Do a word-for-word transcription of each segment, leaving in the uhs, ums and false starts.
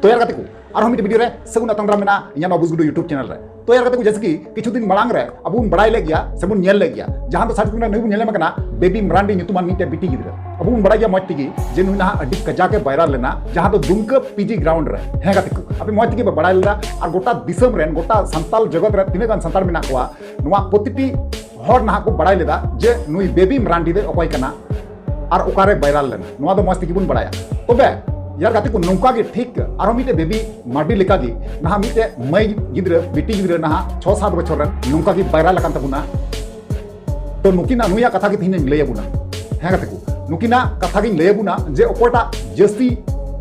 ᱛᱚ ᱭᱟᱨ ᱜᱟᱛᱮ ᱠᱚ, ᱟᱨᱦᱚᱸ ᱢᱤᱫᱴᱮᱱ ᱵᱷᱤᱰᱤᱭᱳ ᱨᱮ ᱥᱟᱹᱜᱩᱱ ᱟᱛᱟᱝ ᱫᱟᱨᱟᱢ ᱢᱮᱱᱟᱜᱼᱟ ᱤᱧᱟᱹᱜ ᱱᱚᱣᱟ ᱵᱩᱡᱽᱜᱩᱰᱩ YouTube ᱪᱮᱱᱮᱞ ᱨᱮ᱾ ᱛᱚ ᱭᱟᱨ ᱜᱟᱛᱮ ᱠᱚ, ᱡᱮᱭᱥᱮ ᱠᱤ ᱠᱤᱪᱷᱩ ᱫᱤᱱ ᱢᱟᱲᱟᱝ ᱨᱮ ᱟᱵᱚ ᱵᱚᱱ ᱵᱟᱲᱟᱭ ᱞᱮᱫ ᱜᱮᱭᱟ ᱥᱮᱵᱚᱱ ᱧᱮᱞ ᱞᱮᱫ ᱜᱮᱭᱟ, ᱡᱟᱦᱟᱸ ᱫᱚ ᱥᱟᱨᱪ ᱠᱚᱨᱮ ᱱᱩᱭ ᱵᱚᱱ ᱧᱮᱞᱮ ᱠᱟᱱᱟ ᱵᱮᱵᱤ ᱢᱟᱨᱟᱱᱰᱤ ᱧᱩᱛᱩᱢᱟᱱ ᱢᱤᱫᱴᱮᱱ ᱵᱤᱴᱤ ᱜᱤᱫᱽᱨᱟᱹ᱾ ᱟᱵᱚ ᱵᱚᱱ ᱵᱟᱲᱟᱭ ᱜᱮᱭᱟ ᱢᱚᱡᱽ ᱛᱮᱜᱮ ᱡᱮ ᱱᱩᱭ ᱱᱟᱦᱟᱜ ᱟᱹᱰᱤ ᱠᱟᱡᱟᱠ ᱮ ᱵᱷᱟᱭᱨᱟᱞ ᱞᱮᱱᱟ, ᱡᱟᱦᱟᱸ ᱫᱚ ᱫᱩᱢᱠᱟᱹ ᱯᱤᱡᱤ ᱜᱨᱟᱣᱩᱱᱰ ᱨᱮ᱾ ᱦᱮᱸ ᱜᱟᱛᱮ ᱠᱚ, ᱟᱯᱮ ᱢᱚᱡᱽ ᱛᱮᱜᱮ ᱯᱮ ᱵᱟᱲᱟᱭ ᱞᱮᱫᱟ᱾ ᱟᱨ ᱜᱚᱴᱟ ᱫᱤᱥᱚᱢ ᱨᱮᱱ, ᱜᱚᱴᱟ ᱥᱟᱱᱛᱟᱞ ᱡᱚᱜᱚᱛ ᱨᱮ ᱛᱤᱱᱟᱹᱜ ᱜᱟᱱ ᱥᱟᱱᱛᱟᱲ ᱢᱮᱱᱟᱜ ᱠᱚᱣᱟ, ᱱᱚᱣᱟ ᱯᱨᱚᱛᱤᱴᱤ ᱦᱚᱲ ᱱᱟᱦᱟᱜ ᱠᱚ ᱵᱟᱲᱟᱭ ᱞᱮᱫᱟ ᱡᱮ ᱱᱩᱭ ᱵᱮᱵᱤ ᱢᱟᱨᱟᱱᱰᱤ ᱫᱚ ᱚᱠᱚᱭ ᱠᱟᱱᱟ ᱟᱨ ᱚᱠᱟᱨᱮ ᱵᱷᱟᱭᱨᱟᱞ ᱞᱮᱱᱟ, ᱱᱚᱣᱟ ᱫᱚ ᱢᱚᱡᱽ ᱛᱮᱜᱮ ᱵᱚᱱ ᱵᱟᱲᱟᱭᱟ᱾ ᱛᱚᱵᱮ ᱭᱟᱨ ᱜᱟᱛᱮ ᱠᱚ, ᱱᱚᱝᱠᱟ ᱜᱮ ᱴᱷᱤᱠ ᱟᱨᱦᱚᱸ ᱢᱤᱫᱴᱮᱡ ᱵᱮᱵᱤ ᱢᱟᱨᱰᱤ ᱞᱮᱠᱟᱜᱮ ᱱᱟᱦᱟᱜ ᱢᱤᱫᱴᱮᱡ ᱢᱟᱹᱭ ᱜᱤᱫᱽᱨᱟᱹ, ᱵᱤᱴᱤ ᱜᱤᱫᱽᱨᱟᱹ ᱱᱟᱦᱟᱜ ᱪᱷᱚ ᱥᱟᱛ ᱵᱚᱪᱷᱚᱨ ᱨᱮᱱ ᱱᱚᱝᱠᱟ ᱜᱮ ᱵᱷᱟᱭᱨᱟᱞ ᱟᱠᱟᱱ ᱛᱟᱵᱚᱱᱟ᱾ ᱛᱚ ᱱᱩᱠᱤᱱᱟᱜ, ᱱᱩᱭᱟᱜ ᱠᱟᱛᱷᱟ ᱜᱮ ᱛᱮᱦᱮᱧ ᱤᱧ ᱞᱟᱹᱭ ᱟᱵᱚᱱᱟ᱾ ᱦᱮᱸ ᱜᱟᱛᱮ ᱠᱚ, ᱱᱩᱠᱤᱱᱟᱜ ᱠᱟᱛᱷᱟ ᱜᱤᱧ ᱞᱟᱹᱭ ᱟᱵᱚᱱᱟ ᱡᱮ ᱚᱠᱚᱭᱴᱟᱜ ᱡᱟᱹᱥᱛᱤ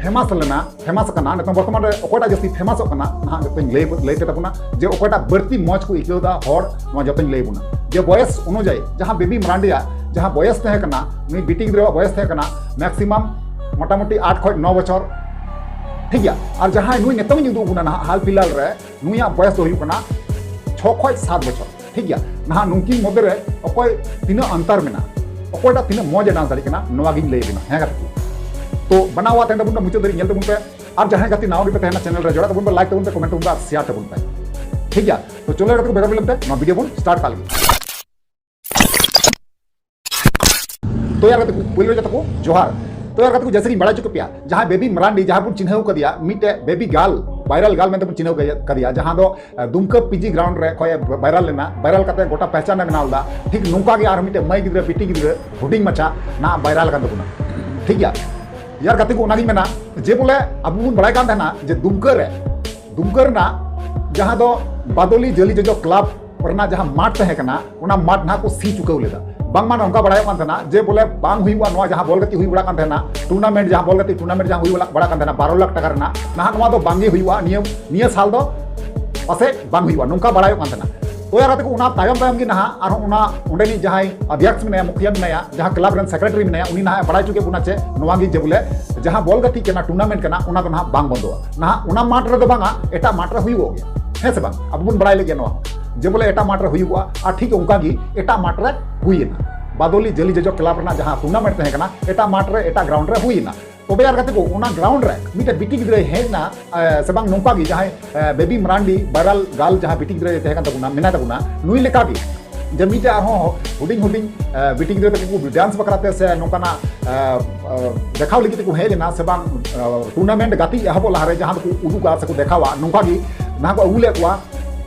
ᱯᱷᱮᱢᱟᱥ ᱞᱮᱱᱟ, ᱯᱷᱮᱢᱟᱥ ᱟᱠᱟᱱᱟ, ᱱᱤᱛᱚᱝ ᱵᱚᱨᱛᱚᱢᱟᱱ ᱨᱮ ᱚᱠᱚᱭᱴᱟᱜ ᱡᱟᱹᱥᱛᱤ ᱯᱷᱮᱢᱟᱥᱚᱜ ᱠᱟᱱᱟ, ᱱᱟᱦᱟᱜ ᱡᱚᱛᱚᱧ ᱞᱟᱹᱭ, ᱞᱟᱹᱭ ᱯᱮ ᱛᱟᱵᱚᱱᱟ ᱡᱮ ᱚᱠᱚᱭᱴᱟᱜ ᱵᱟᱹᱲᱛᱤ ᱢᱚᱡᱽ ᱠᱚ ᱟᱹᱭᱠᱟᱹᱣ ᱮᱫᱟ ᱦᱚᱲ, ᱱᱚᱣᱟ ᱡᱚᱛᱚᱧ ᱞᱟᱹᱭ ᱟᱵᱚᱱᱟ᱾ ᱡᱮ ᱵᱚᱭᱮᱥ ᱚᱱᱩᱡᱟᱭᱤ ᱡᱟᱦᱟᱸ ᱵᱮᱵᱤ ᱢᱟᱨᱟᱱᱰᱤᱭᱟᱜ ᱡᱟᱦᱟᱸ ᱵᱚᱭᱮᱥ ᱛᱟᱦᱮᱸ ᱠᱟᱱᱟ, ᱱᱩᱭ ᱵᱤᱴᱤ ᱜᱤᱫᱽᱨᱟᱹᱣᱟᱜ ᱵᱚᱭᱮᱥ ᱛᱟᱦᱮᱸ ᱠᱟᱱᱟ ᱢᱮᱠᱥᱤᱢᱟᱢ ᱢᱚᱴᱟᱢᱩᱴᱤ ᱟᱴ ᱠᱷᱚᱱ ᱱᱚ ᱵᱚᱪᱷᱚᱨ, ᱴᱷᱤᱠ ᱜᱮᱭᱟ᱾ ᱟᱨ ᱡᱟᱦᱟᱸᱭ ᱱᱩᱭ ᱱᱤᱛᱚᱝ ᱤᱧ ᱩᱫᱩᱜ ᱟᱵᱚᱱᱟ ᱱᱟᱦᱟᱜ ᱦᱟᱞ ᱯᱷᱤᱞᱦᱟᱞ ᱨᱮ, ᱱᱩᱭᱟᱜ ᱵᱚᱭᱮᱥ ᱫᱚ ᱦᱩᱭᱩᱜ ᱠᱟᱱᱟ ᱪᱷᱚ ᱠᱷᱚᱱ ᱥᱟᱛ ᱵᱚᱪᱷᱚᱨ, ᱴᱷᱤᱠ ᱜᱮᱭᱟ᱾ ᱱᱟᱦᱟᱜ ᱱᱩᱝᱠᱤᱱ ᱢᱚᱫᱽᱫᱷᱮ ᱨᱮ ᱚᱠᱚᱭ ᱛᱤᱱᱟᱹᱜ ᱚᱱᱛᱚᱨ ᱢᱮᱱᱟᱜᱼᱟ, ᱚᱠᱚᱭᱴᱟᱜ ᱛᱤᱱᱟᱹᱜ ᱢᱚᱡᱽ ᱮ ᱰᱟᱱᱥ ᱫᱟᱲᱮᱭᱟᱜ ᱠᱟᱱᱟ, ᱱᱚᱣᱟ ᱜᱤᱧ ᱞᱟᱹᱭ ᱟᱵᱚᱱᱟ᱾ ᱦᱮᱸ ᱜᱟᱛᱮ ᱠᱚ, ᱛᱚ ᱵᱟᱱᱟ ᱦᱚᱲ ᱛᱟᱦᱮᱱ ᱛᱟᱵᱚᱱ ᱯᱮ, ᱢᱩᱪᱟᱹᱫ ᱫᱷᱟᱹᱨᱤᱡ ᱧᱮᱞ ᱛᱟᱵᱚᱱ ᱯᱮ᱾ ᱟᱨ ᱡᱟᱦᱟᱸᱭ ᱜᱟᱛᱮ ᱱᱟᱣᱟ ᱜᱮᱯᱮ ᱛᱟᱦᱮᱱᱟ, ᱪᱮᱱᱮᱞ ᱨᱮ ᱡᱚᱲᱟᱜ ᱛᱟᱵᱚᱱ ᱯᱮ, ᱞᱟᱭᱤᱠ ᱛᱟᱵᱚᱱ ᱯᱮ, ᱠᱚᱢᱮᱱᱴ ᱛᱟᱵᱚᱱ ᱯᱮ ᱟᱨ ᱥᱮᱭᱟᱨ ᱛᱟᱵᱚᱱ ᱯᱮ, ᱴᱷᱤᱠ ᱜᱮᱭᱟ᱾ ᱛᱚ ᱪᱚᱞᱚ ᱜᱟᱛᱮ ᱠᱚ, ᱵᱮᱜᱟᱨ ᱵᱤᱞᱚᱢ ᱛᱮ ᱱᱚᱣᱟ ᱵᱷᱤᱰᱤᱭᱳ ᱵᱚᱱ ᱥᱴᱟᱨᱴ ᱠᱟᱜ ᱞᱮᱜᱮ᱾ ᱛᱚ ᱭᱟᱨ ᱜᱟᱛᱮ ᱠᱚ, ᱯᱳᱭᱞᱳ ᱡᱚᱛᱚ ᱠᱚ ᱡᱚᱦᱟᱨ᱾ ᱛᱚ ᱭᱟᱨ ᱜᱟᱛᱮ ᱠᱚ, ᱡᱮᱭᱥᱮ ᱜᱤᱧ ᱵᱟᱲᱟᱭ ᱦᱚᱪᱚ ᱠᱮᱫ ᱯᱮᱭᱟ, ᱡᱟᱦᱟᱸᱭ ᱵᱮᱵᱤ ᱢᱟᱨᱟᱱᱰᱤ, ᱡᱟᱦᱟᱸ ᱵᱚᱱ ᱪᱤᱱᱦᱟᱹᱣ ᱠᱟᱫᱮᱭᱟ, ᱢᱤᱫᱴᱮᱡ ᱵᱮᱵᱤ ᱜᱟᱨᱞ, ᱵᱷᱟᱭᱨᱟᱞ ᱜᱟᱨᱞ ᱢᱮᱱᱛᱮ ᱵᱚᱱ ᱪᱤᱱᱦᱟᱹᱣ ᱠᱟᱫᱮᱭᱟ, ᱡᱟᱦᱟᱸ ᱫᱚ ᱫᱩᱢᱠᱟᱹ ᱯᱤᱡᱤ ᱜᱨᱟᱣᱩᱱᱰ ᱨᱮ ᱠᱷᱚᱱ ᱮ ᱵᱷᱟᱭᱨᱟᱞ ᱞᱮᱱᱟ, ᱵᱷᱟᱭᱨᱟᱞ ᱠᱟᱛᱮ ᱜᱚᱴᱟ ᱯᱮᱦᱪᱟᱱ ᱮ ᱵᱮᱱᱟᱣ ᱞᱮᱫᱟ᱾ ᱴᱷᱤᱠ ᱱᱚᱝᱠᱟ ᱜᱮ ᱟᱨ ᱢᱤᱫᱴᱮᱡ ᱢᱟᱹᱭ ᱜᱤᱫᱽᱨᱟᱹ, ᱵᱤᱴᱤ ᱜᱤᱫᱽᱨᱟᱹ, ᱦᱩᱰᱤᱧ ᱢᱟᱪᱷᱟ ᱱᱟᱦᱟᱜ ᱵᱷᱟᱭᱨᱟᱞ ᱟᱠᱟᱱ ᱛᱟᱵᱚᱱᱟ᱾ ᱴᱷᱤᱠ ᱜᱮᱭᱟ ᱭᱟᱨ ᱜᱟᱛᱮ ᱠᱚ, ᱚᱱᱟᱜᱤᱧ ᱢᱮᱱᱟ ᱡᱮ ᱵᱚᱞᱮ ᱟᱵᱚ ᱵᱚᱱ ᱵᱟᱲᱟᱭ ᱠᱟᱱ ᱛᱟᱦᱮᱱᱟ ᱡᱮ ᱫᱩᱢᱠᱟᱹ ᱨᱮ, ᱫᱩᱢᱠᱟᱹ ᱨᱮᱱᱟᱜ ᱡᱟᱦᱟᱸ ᱫᱚ ᱵᱟᱫᱚᱞᱤ ᱡᱟᱹᱞᱤ ᱡᱚᱡᱚ ᱠᱞᱟᱵᱽ ᱨᱮᱱᱟᱜ ᱡᱟᱦᱟᱸ ᱢᱟᱴᱷ ᱛᱟᱦᱮᱸ ᱠᱟᱱᱟ, ᱚᱱᱟ ᱢᱟᱴᱷ ᱱᱟᱦᱟᱜ ᱠᱚ ᱥᱤ ᱪᱩᱠᱟᱹᱣ ᱞᱮᱫᱟ᱾ ᱵᱟᱝᱢᱟ ᱱᱚᱝᱠᱟ ᱵᱟᱲᱟᱭᱚᱜ ᱠᱟᱱ ᱛᱟᱦᱮᱱᱟ ᱡᱮ ᱵᱚᱞᱮ ᱵᱟᱝ ᱦᱩᱭᱩᱜᱼᱟ, ᱱᱚᱣᱟ ᱡᱟᱦᱟᱸ ᱵᱚᱞ ᱜᱟᱛᱮ ᱦᱩᱭ ᱵᱟᱲᱟᱜ ᱠᱟᱱ ᱛᱟᱦᱮᱱᱟ, ᱴᱩᱨᱱᱟᱢᱮᱱᱴ, ᱡᱟᱦᱟᱸ ᱵᱚᱞ ᱜᱟᱛᱮ ᱴᱩᱨᱱᱟᱢᱮᱱᱴ ᱡᱟᱦᱟᱸ ᱦᱩᱭ ᱵᱟᱲᱟ-, ᱵᱟᱲᱟᱜ ᱠᱟᱱ ᱛᱟᱦᱮᱱᱟ ᱵᱟᱨᱚ ᱞᱟᱠᱷ ᱴᱟᱠᱟ ᱨᱮᱱᱟᱜ, ᱱᱟᱦᱟᱜ ᱱᱚᱣᱟ ᱫᱚ ᱵᱟᱝᱜᱮ ᱦᱩᱭᱩᱜᱼᱟ, ᱱᱤᱭᱟᱹ, ᱱᱤᱭᱟᱹ ᱥᱟᱞ ᱫᱚ ᱯᱟᱥᱮᱡ ᱵᱟᱝ ᱦᱩᱭᱩᱜᱼᱟ, ᱱᱚᱝᱠᱟ ᱵᱟᱲᱟᱭᱚᱜ ᱠᱟᱱ ᱛᱟᱦᱮᱱᱟ᱾ ᱛᱚ ᱭᱟᱨ ᱜᱟᱛᱮ ᱠᱚ, ᱚᱱᱟ ᱛᱟᱭᱚᱢ ᱛᱟᱭᱚᱢ ᱜᱮ ᱱᱟᱦᱟᱜ ᱟᱨᱦᱚᱸ ᱚᱱᱟ ᱚᱸᱰᱮᱱᱤᱡ ᱡᱟᱦᱟᱸᱭ ᱚᱫᱷᱭᱚᱠᱥ ᱢᱮᱱᱟᱭᱟ, ᱢᱩᱠᱷᱤᱭᱟᱹ ᱢᱮᱱᱟᱭᱟ, ᱡᱟᱦᱟᱸ ᱠᱞᱟᱵᱽ ᱨᱮᱱ ᱥᱮᱠᱨᱮᱴᱟᱨᱤ ᱢᱮᱱᱟᱭᱟ, ᱩᱱᱤ ᱱᱟᱦᱟᱜ ᱮ ᱵᱟᱲᱟᱭ ᱦᱚᱪᱚ ᱠᱮᱫ ᱵᱚᱱᱟ ᱪᱮ ᱱᱚᱣᱟ ᱜᱮ ᱡᱮ ᱵᱚᱞᱮ ᱡᱟᱦᱟᱸ ᱵᱚᱞ ᱜᱟᱛᱮᱜ ᱠᱟᱱᱟ, ᱴᱩᱨᱱᱟᱢᱮᱱᱴ ᱠᱟᱱᱟ, ᱚᱱᱟ ᱫᱚ ᱱᱟᱦᱟᱜ ᱵᱟᱝ ᱵᱚᱱᱫᱚᱜᱼᱟ᱾ ᱱᱟᱦᱟᱜ ᱚᱱᱟ ᱢᱟᱴᱷ ᱨᱮᱫᱚ ᱵᱟᱝᱟ, ᱮᱴᱟᱜ ᱢᱟᱴᱷ ᱨᱮ ᱦᱩᱭᱩᱜᱚᱜ ᱜᱮᱭᱟ, ᱦᱮᱸ ᱥᱮ ᱵᱟᱝ? ᱟᱵᱚ ᱵᱚᱱ ᱵᱟᱲᱟᱭ ᱞᱮᱫ ᱜᱮᱭᱟ ᱱᱚᱣᱟ ᱦᱚᱸ ᱡᱮ ᱵᱚᱞᱮ ᱮᱴᱟᱜ ᱢᱟᱴᱷ ᱨᱮ ᱦᱩᱭᱩᱜᱚᱜᱼᱟ, ᱟᱨ ᱴᱷᱤᱠ ᱚᱱᱠᱟ ᱜᱮ ᱮᱴᱟᱜ ᱢᱟᱴᱷ ᱨᱮ ᱦᱩᱭᱮᱱᱟ᱾ ᱵᱟᱫᱚᱞᱤ ᱡᱟᱹᱞᱤ ᱡᱚᱡᱚ ᱠᱞᱟᱵᱽ ᱨᱮᱱᱟᱜ ᱡᱟᱦᱟᱸ ᱴᱩᱨᱱᱟᱢᱮᱱᱴ ᱛᱟᱦᱮᱸ ᱠᱟᱱᱟ, ᱮᱴᱟᱜ ᱢᱟᱴᱷ ᱨᱮ, ᱮᱴᱟᱜ ᱜᱨᱟᱣᱩᱱᱰ ᱨᱮ ᱦᱩᱭᱮᱱᱟ᱾ ᱛᱚᱵᱮ ᱟᱨ ᱜᱟᱛᱮ ᱠᱚ, ᱚᱱᱟ ᱜᱨᱟᱣᱩᱱᱰ ᱨᱮ ᱢᱤᱫᱴᱮᱱ ᱵᱤᱴᱤ ᱜᱤᱫᱽᱨᱟᱹᱭ ᱦᱮᱡ ᱮᱱᱟ, ᱮ, ᱥᱮ ᱵᱟᱝ, ᱱᱚᱝᱠᱟ ᱜᱮ ᱡᱟᱦᱟᱸᱭ, ᱮ, ᱵᱮᱵᱤ ᱢᱟᱨᱟᱱᱰᱤ ᱵᱟᱭᱨᱟᱞ ᱜᱟᱨᱞ ᱡᱟᱦᱟᱸ ᱵᱤᱴᱤ ᱜᱤᱫᱽᱨᱟᱹᱭ ᱛᱟᱦᱮᱸ ᱠᱟᱱ ᱛᱟᱵᱚᱱᱟ, ᱢᱮᱱᱟᱭ ᱛᱟᱵᱚᱱᱟ, ᱱᱩᱭ ᱞᱮᱠᱟ ᱜᱮ ᱡᱮ ᱢᱤᱫᱴᱮᱡ ᱟᱨᱦᱚᱸ ᱦᱩᱰᱤᱧ ᱦᱩᱰᱤᱧ, ᱮ, ᱵᱤᱴᱤ ᱜᱤᱫᱽᱨᱟᱹ ᱛᱟᱠᱚ ᱠᱚ ᱰᱟᱱᱥ ᱵᱟᱠᱷᱨᱟ ᱛᱮ ᱥᱮ ᱱᱚᱝᱠᱟᱱᱟᱜ, ᱮ, ᱮ, ᱫᱮᱠᱷᱟᱣ ᱞᱟᱹᱜᱤᱫ ᱛᱮᱠᱚ ᱦᱮᱡ ᱞᱮᱱᱟ ᱥᱮ ᱵᱟᱝ, ᱮ, ᱴᱩᱨᱱᱟᱢᱮᱱᱴ ᱜᱟᱛᱮᱜ ᱮᱦᱚᱵᱚᱜ ᱞᱟᱦᱟᱨᱮ ᱡᱟᱦᱟᱸ ᱫᱚᱠᱚ ᱩᱫᱩᱜᱟ ᱥᱮᱠᱚ ᱫᱮᱠᱷᱟᱣᱟ, ᱱᱚᱝᱠᱟ ᱜᱮ ᱱᱟᱦᱟᱜ ᱠᱚ ᱟᱹᱜᱩ ᱞᱮᱫ ᱠᱚᱣᱟ᱾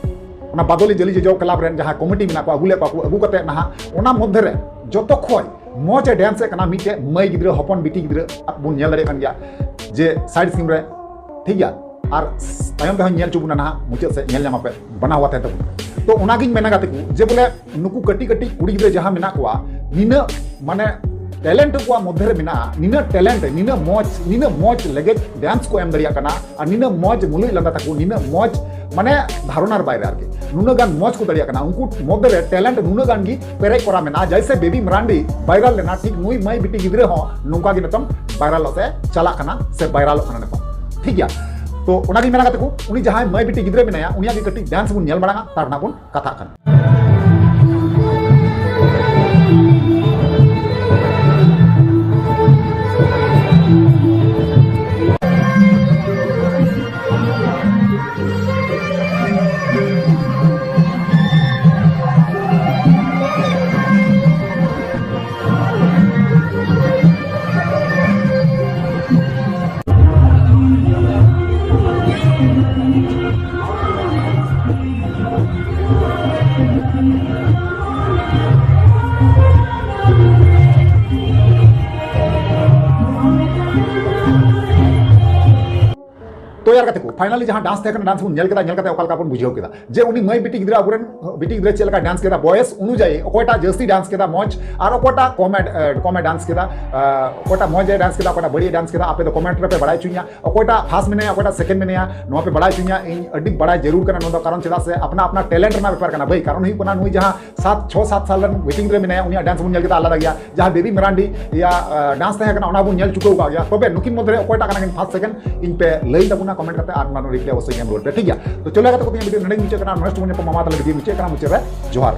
ᱚᱱᱟ ᱵᱟᱫᱚᱞᱤ ᱡᱟᱹᱞᱤ ᱡᱚᱡᱚ ᱠᱞᱟᱵᱽ ᱨᱮᱱ ᱡᱟᱦᱟᱸᱭ ᱠᱚᱢᱤᱴᱤ ᱢᱮᱱᱟᱜ ᱠᱚᱣᱟ, ᱟᱹᱜᱩ ᱞᱮᱫ ᱠᱚᱣᱟ ᱠᱚ, ᱟᱹᱜᱩ ᱠᱟᱛᱮ ᱱᱟᱦᱟᱜ ᱚᱱᱟ ᱢᱚᱫᱽᱫᱷᱮ ᱨᱮ ᱡᱚᱛᱚ ᱠᱷᱚᱡ ᱢᱚᱡᱽ ᱮ ᱰᱮᱱᱥ ᱮᱫ ᱠᱟᱱᱟ ᱢᱤᱫᱴᱮᱡ ᱢᱟᱹᱭ ᱜᱤᱫᱽᱨᱟᱹ, ᱦᱚᱯᱚᱱ ᱵᱤᱴᱤ ᱜᱤᱫᱽᱨᱟᱹ ᱵᱚᱱ ᱧᱮᱞ ᱫᱟᱲᱮᱭᱟᱜ ᱠᱟᱱ ᱜᱮᱭᱟ ᱡᱮ ᱥᱟᱭᱤᱰ ᱥᱠᱨᱤᱱ ᱨᱮ, ᱴᱷᱤᱠ ᱜᱮᱭᱟ᱾ ᱟᱨ ᱛᱟᱭᱚᱢ ᱛᱮᱦᱚᱸ ᱧᱮᱞ ᱦᱚᱪᱚ ᱵᱚᱱᱟ ᱱᱟᱦᱟᱜ, ᱢᱩᱪᱟᱹᱫ ᱥᱮᱫ ᱧᱮᱞ ᱧᱟᱢ ᱟᱯᱮ, ᱵᱟᱱᱟ ᱦᱩᱭᱩᱜ ᱛᱟᱦᱮᱱ ᱛᱟᱵᱚᱱᱟ᱾ ᱛᱚ ᱚᱱᱟᱜᱤᱧ ᱢᱮᱱᱟ ᱜᱟᱛᱮ ᱠᱚ, ᱡᱮ ᱵᱚᱞᱮ ᱱᱩᱠᱩ ᱠᱟᱹᱴᱤᱡ ᱠᱟᱹᱴᱤᱡ ᱠᱩᱲᱤ ᱜᱤᱫᱽᱨᱟᱹ ᱡᱟᱦᱟᱸ ᱢᱮᱱᱟᱜ ᱠᱚᱣᱟ, ᱱᱤᱱᱟᱹᱜ ᱢᱟᱱᱮ ᱴᱮᱞᱮᱱᱴ ᱩᱱᱠᱩᱣᱟᱜ ᱢᱚᱫᱽᱫᱷᱮ ᱨᱮ ᱢᱮᱱᱟᱜᱼᱟ, ᱱᱤᱱᱟᱹᱜ ᱴᱮᱞᱮᱱᱴ, ᱱᱤᱱᱟᱹᱜ ᱢᱚᱡᱽ, ᱱᱤᱱᱟᱹᱜ ᱢᱚᱡᱽ ᱞᱮᱜᱮᱡ ᱰᱮᱱᱥ ᱠᱚ ᱮᱢ ᱫᱟᱲᱮᱭᱟᱜ ᱠᱟᱱᱟ, ᱟᱨ ᱱᱤᱱᱟᱹᱜ ᱢᱚᱡᱽ ᱢᱩᱞᱩᱡ ᱞᱟᱸᱫᱟ ᱛᱟᱠᱚ, ᱱᱤᱱᱟᱹᱜ ᱢᱚᱡᱽ, ᱢᱟᱱᱮ ᱫᱷᱟᱨᱚᱱᱟᱨ ᱵᱟᱭᱨᱮ ᱟᱨᱠᱤ, ᱱᱩᱱᱟᱹᱜ ᱜᱟᱱ ᱢᱚᱡᱽ ᱠᱚ ᱫᱟᱲᱮᱭᱟᱜ ᱠᱟᱱᱟ᱾ ᱩᱱᱠᱩ ᱢᱚᱫᱽᱫᱷᱮ ᱨᱮ ᱴᱮᱞᱮᱱᱴ ᱱᱩᱱᱟᱹᱜ ᱜᱟᱱ ᱜᱮ ᱯᱮᱨᱮᱡ ᱠᱚᱨᱟ ᱢᱮᱱᱟᱜᱼᱟ᱾ ᱡᱟᱭᱥᱮ ᱵᱮᱵᱤ ᱢᱟᱨᱟᱱᱰᱤ ᱵᱟᱭᱨᱟᱞ ᱞᱮᱱᱟ, ᱴᱷᱤᱠ ᱱᱩᱭ ᱢᱟᱹᱭ ᱵᱤᱴᱤ ᱜᱤᱫᱽᱨᱟᱹ ᱦᱚᱸ ᱱᱚᱝᱠᱟ ᱜᱮ ᱱᱤᱛᱚᱝ ᱵᱟᱭᱨᱟᱞᱚᱜ ᱥᱮ ᱪᱟᱞᱟᱜ ᱠᱟᱱᱟ ᱥᱮ ᱵᱟᱭᱨᱟᱞᱚᱜ ᱠᱟᱱᱟ ᱱᱤᱛᱚᱝ, ᱴᱷᱤᱠ ᱜᱮᱭᱟ᱾ ᱛᱚ ᱚᱱᱟᱜᱤᱧ ᱢᱮᱱᱟ ᱜᱟᱛᱮ ᱠᱚ, ᱩᱱᱤ ᱡᱟᱦᱟᱸᱭ ᱢᱟᱹᱭ ᱵᱤᱴᱤ ᱜᱤᱫᱽᱨᱟᱹ ᱢᱮᱱᱟᱭᱟ, ᱩᱱᱤᱭᱟᱜ ᱜᱮ ᱠᱟᱹᱴᱤᱡ ᱰᱮᱱᱥ ᱵᱚᱱ ᱧᱮᱞ ᱢᱟᱲᱟᱝᱟ, ᱛᱟᱨ ᱱᱟᱦᱟᱜ ᱵᱚᱱ ᱠᱟᱛᱷᱟᱜ ᱠᱟᱱᱟ᱾ ᱛᱚ ᱭᱟᱨ ᱜᱟᱛᱮ ᱠᱚ, finally ᱡᱟᱦᱟᱸ ᱰᱟᱱᱥ ᱛᱟᱦᱮᱸ ᱠᱟᱱᱟ, ᱰᱟᱱᱥ ᱵᱚᱱ ᱧᱮᱞ ᱠᱮᱫᱟ, ᱧᱮᱞ ᱠᱟᱛᱮ ᱚᱠᱟ ᱞᱮᱠᱟ ᱵᱚᱱ ᱵᱩᱡᱷᱟᱹᱣ ᱠᱮᱫᱟ ᱡᱮ ᱩᱱᱤ ᱢᱟᱹᱭ ᱵᱤᱴᱤ ᱜᱤᱫᱽᱨᱟᱹ, ᱟᱵᱚᱨᱮᱱ ᱵᱤᱴᱤ ᱜᱤᱫᱽᱨᱟᱹ ᱪᱮᱫ ᱞᱮᱠᱟ ᱰᱟᱱᱥ ᱠᱮᱫᱟ, ᱵᱚᱭᱮᱥ ᱚᱱᱩᱡᱟᱭᱤ ᱚᱠᱚᱭᱴᱟᱜ ᱡᱟᱹᱥᱛᱤ ᱰᱟᱱᱥ ᱠᱮᱫᱟ ᱢᱚᱡᱽ, ᱟᱨ ᱚᱠᱚᱭᱴᱟᱜ ᱠᱚᱢᱮ, ᱮ, ᱠᱚᱢᱮ ᱰᱟᱱᱥ ᱠᱮᱫᱟ, ᱮ, ᱚᱠᱚᱭᱴᱟᱜ ᱢᱚᱡᱽ ᱮ ᱰᱟᱱᱥ ᱠᱮᱫᱟ, ᱚᱠᱚᱭᱴᱟᱜ ᱵᱟᱹᱲᱤᱡ ᱮ ᱰᱟᱱᱥ ᱠᱮᱫᱟ, ᱟᱯᱮ ᱫᱚ ᱠᱚᱢᱮᱱᱴ ᱨᱮᱯᱮ ᱵᱟᱲᱟᱭ ᱦᱚᱪᱚᱧᱟ᱾ ᱚᱠᱚᱭᱴᱟᱜ ᱯᱷᱟᱥᱴ ᱢᱮᱱᱟᱭᱟ, ᱚᱠᱚᱭᱴᱟᱜ ᱥᱮᱠᱮᱱᱰ ᱢᱮᱱᱟᱭᱟ, ᱱᱚᱣᱟ ᱯᱮ ᱵᱟᱲᱟᱭ ᱦᱚᱪᱚᱧᱟ᱾ ᱤᱧ ᱟᱹᱰᱤ ᱵᱟᱲᱟᱭ ᱡᱟᱹᱨᱩᱲ ᱠᱟᱱᱟ ᱱᱚᱣᱟ ᱫᱚ, ᱠᱟᱨᱚᱱ ᱪᱮᱫᱟᱜ ᱥᱮ ᱟᱯᱱᱟ ᱟᱯᱱᱟ ᱴᱮᱞᱮᱱᱴ ᱨᱮᱱᱟᱜ ᱵᱮᱯᱟᱨ ᱠᱟᱱᱟ ᱵᱷᱟᱹᱭ᱾ ᱠᱟᱨᱚᱱ ᱦᱩᱭᱩᱜ ᱠᱟᱱᱟ, ᱱᱩᱭ ᱡᱟᱦᱟᱸ ᱥᱟᱛ, ᱪᱷᱚ ᱥᱟᱛ ᱥᱟᱞ ᱨᱮᱱ ᱵᱤᱴᱤ ᱜᱤᱫᱽᱨᱟᱹ ᱢᱮᱱᱟᱭᱟ, ᱩᱱᱤᱭᱟᱜ ᱰᱟᱱᱥ ᱵᱚᱱ ᱧᱮᱞ ᱠᱮᱫᱟ, ᱟᱞᱟᱫᱟ ᱜᱮᱭᱟ᱾ ᱡᱟᱦᱟᱸ ᱵᱮᱵᱤ ᱢᱟᱨᱟᱱᱰᱤ ᱭᱟᱜ, ᱟ, ᱰᱟᱱᱥ ᱛᱟᱦᱮᱸ ᱠᱟᱱᱟ, ᱚᱱᱟ ᱵᱚᱱ ᱧᱮᱞ ᱪᱩᱠᱟᱹᱣ ᱟᱠᱟᱫ ᱜᱮᱭᱟ᱾ ᱛᱚᱵᱮ ᱱᱩᱠᱤᱱ ᱢᱚᱫᱽᱫᱷᱮ ᱨᱮ ᱚᱠᱚᱭᱴᱟᱜ ᱠᱟᱱᱟ ᱠᱤᱱ ᱯᱷᱟᱥᱴ, ᱥᱮᱠᱮᱱᱰ, ᱤᱧ ᱯᱮ ᱞᱟᱹᱭ ᱛᱟᱵᱚᱱᱟ ᱠᱚᱢᱮᱱᱴ ᱠᱟᱛᱮ, ᱟᱨ ᱚᱱᱟ ᱨᱮᱱᱟᱜ ᱨᱤᱯᱞᱟᱭ ᱚᱵᱚᱥᱥᱳᱭ ᱮᱢ ᱨᱩᱣᱟᱹᱲ ᱯᱮ, ᱴᱷᱤᱠ ᱜᱮᱭᱟ? ᱛᱚ ᱪᱚᱞᱚ ᱜᱟᱛᱮ ᱠᱚ, ᱛᱮᱦᱮᱧ ᱵᱷᱤᱰᱤᱭᱳ ᱱᱚᱰᱮᱧ ᱢᱩᱪᱟᱹᱫ ᱠᱟᱱᱟ᱾ ᱱᱮᱠᱥᱴ ᱵᱚᱱ ᱧᱟᱯᱟᱢᱟ, ᱢᱟ ᱛᱟᱦᱚᱞᱮ ᱵᱷᱤᱰᱤᱭᱳ ᱢᱩᱪᱟᱹᱫ ᱠᱟᱱᱟ, ᱢᱩᱪᱟᱹᱫ ᱨᱮ ᱡᱚᱦᱟᱨ᱾